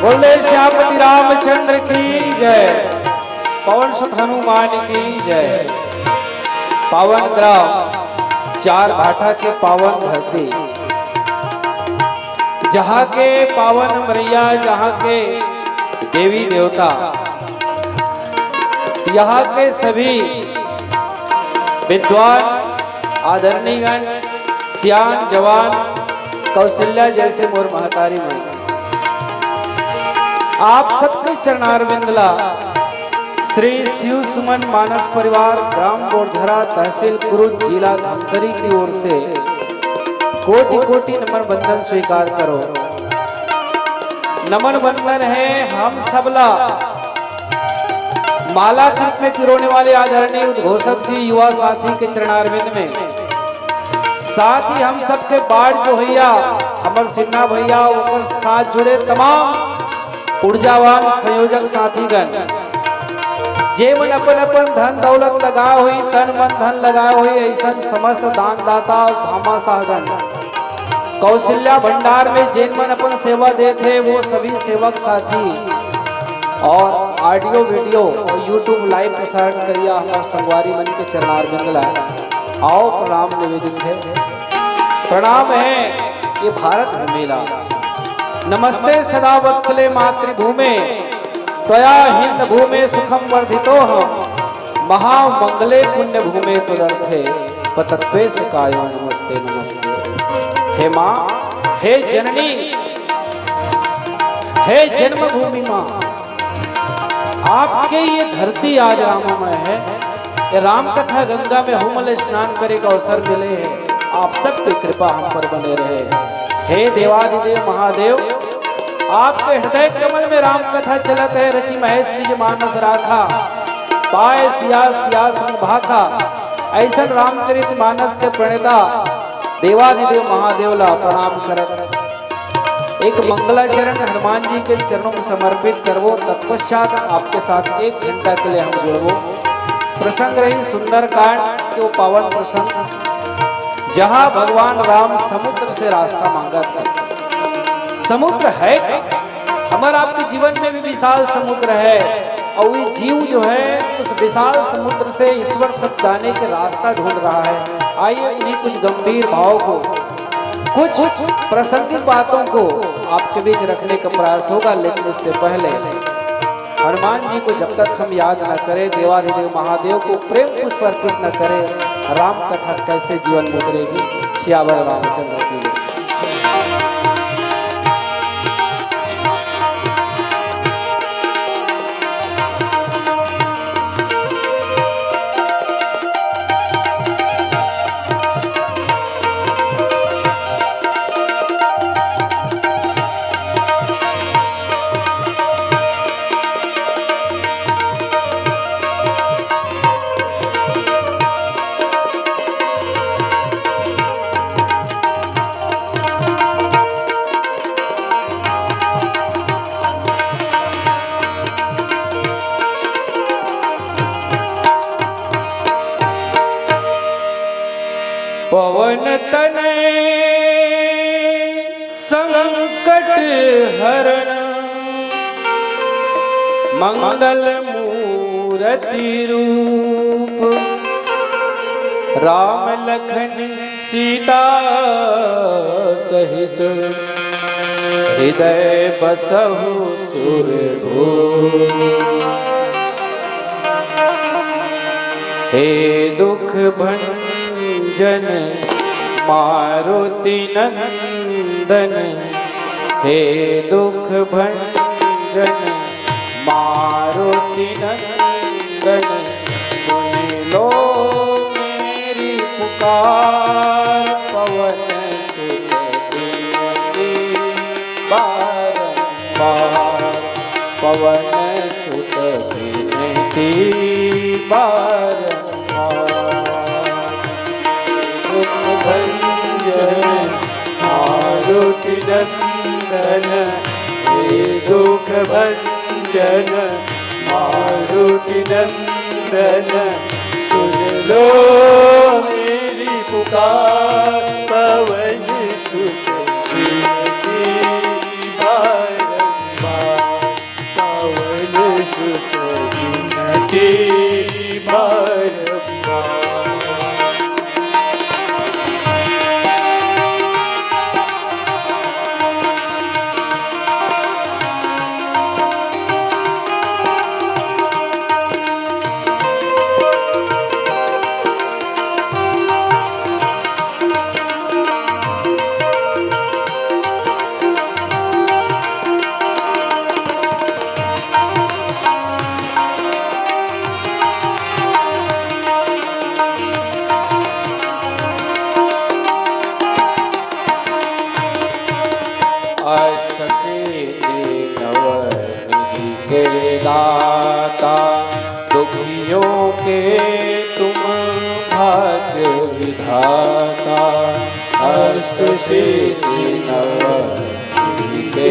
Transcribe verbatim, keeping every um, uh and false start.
बोले श्यामपति रामचंद्र की जय, पवन सुत हनुमान की जय। पावन ग्राम चार भाटा के पावन धरती, जहाँ के पावन मरैया, जहाँ के देवी देवता, यहाँ के सभी विद्वान, आदरणीयगण, सियान, जवान, कौशल्या जैसे मोर महतारी मन, आप सबके चरणारविंद ला श्री शिव सुमन मानस परिवार, ग्राम बोरझरा, तहसील कुरुद, जिला धमतरी की ओर से कोटि कोटि नमन वंदन स्वीकार करो। नमन वंदन है हम सबला माला के रूप में पिरोने वाले आदरणीय उद्घोषक जी, युवा साथी के चरणारविंद में, साथ ही हम सबके बाढ़ जो भैया, हमर सिन्हा भैया, ओकर साथ जुड़े तमाम ऊर्जावान संयोजक साथीगण, जे मन अपन अपन धन दौलत लगाए होही, तन मन धन लगाए होही, ऐसन समस्त दानदाता भामाशाहगण, कौशल्या भंडार में जेन मन अपन सेवा देत हे, वो सभी सेवक साथी और audio video और YouTube live प्रसारण करिया हमर संगवारी मन के चरणारविंद ला आओ प्रणाम निवेदित है। प्रणाम है ये भारत भूमि ला। नमस्ते सदा वत्सले मातृभूमे, त्वया हिंद भूमे सुखम वर्धितो हम, महामंगले पुण्य भूमे त्वदर्थे पतत्वे सकायो नमस्ते नमस्ते। हे माँ, हे जननी, हे जन्मभूमि माँ, आपके ये धरती आज राममय है। ये राम कथा गंगा में हमला स्नान करे का अवसर मिले है। आप सबकी कृपा हम पर बने रहे। हे देवादिदेव महादेव, आपके हृदय कमल में राम कथा चलत है। रचि महेश निज मानस राखा, पाए सिया सिया संग भाखा। ऐसन रामचरित मानस के प्रणेता देवादिदेव महादेव ला प्रणाम करत एक मंगलाचरण हनुमान जी के चरणों में समर्पित करबो। तत्पश्चात आपके साथ एक घंटा के लिए हम जुड़बो। प्रसंग रही सुंदरकांड के वो पावन प्रसंग, जहां भगवान राम समुद्र से रास्ता मांगा था। समुद्र है का? हमारा आपके जीवन में भी विशाल समुद्र है और ये जीव जो है उस विशाल समुद्र से ईश्वर तक जाने के रास्ता ढूंढ रहा है। आइए उन्हीं कुछ गंभीर भाव को, कुछ प्रासंगिक बातों को आपके बीच रखने का प्रयास होगा, लेकिन उससे पहले हनुमान जी को जब तक हम याद न करें, देवाधिदेव महादेव को प्रेम पुष्प अर्पित न करें, राम कथा कैसे जीवन में उतरेगी? सियावर रामचंद्र की जय। पवन तनय संकट हरण, मंगल मूरति रूप। राम लखन सीता सहित, हृदय बसहु सुरभूप। हे दुख भंजन मारुति नंदन, हे दुख भंजन मारुति नंदन, सुन लो मेरी पुकार। पवन सुत विनती बारंबार, पवन सुत विनती बारंबार। दुख भंजन मारुति नंदन, हे दुख भंजन मारुति नंदन, सुन लो मेरी पुकार। पवन सुत विनती बारंबार। दाता, दुखियों के तुम भाग्य विधाता, अष्ट सिद्धि नव निधि के